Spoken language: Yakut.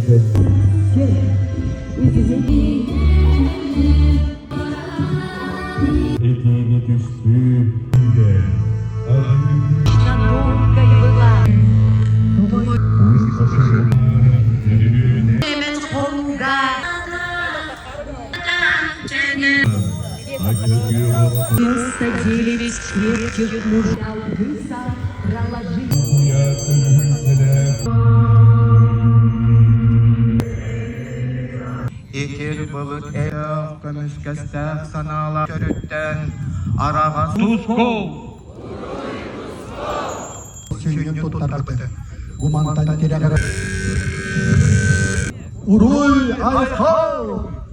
Этиини түстүү Итир былыт ээх көмүскэстээх санаалаах төрүттэн араҕас Тускул! Сүнньүн туттарбыт. Гумантан тирэҕэр Уруй айхал!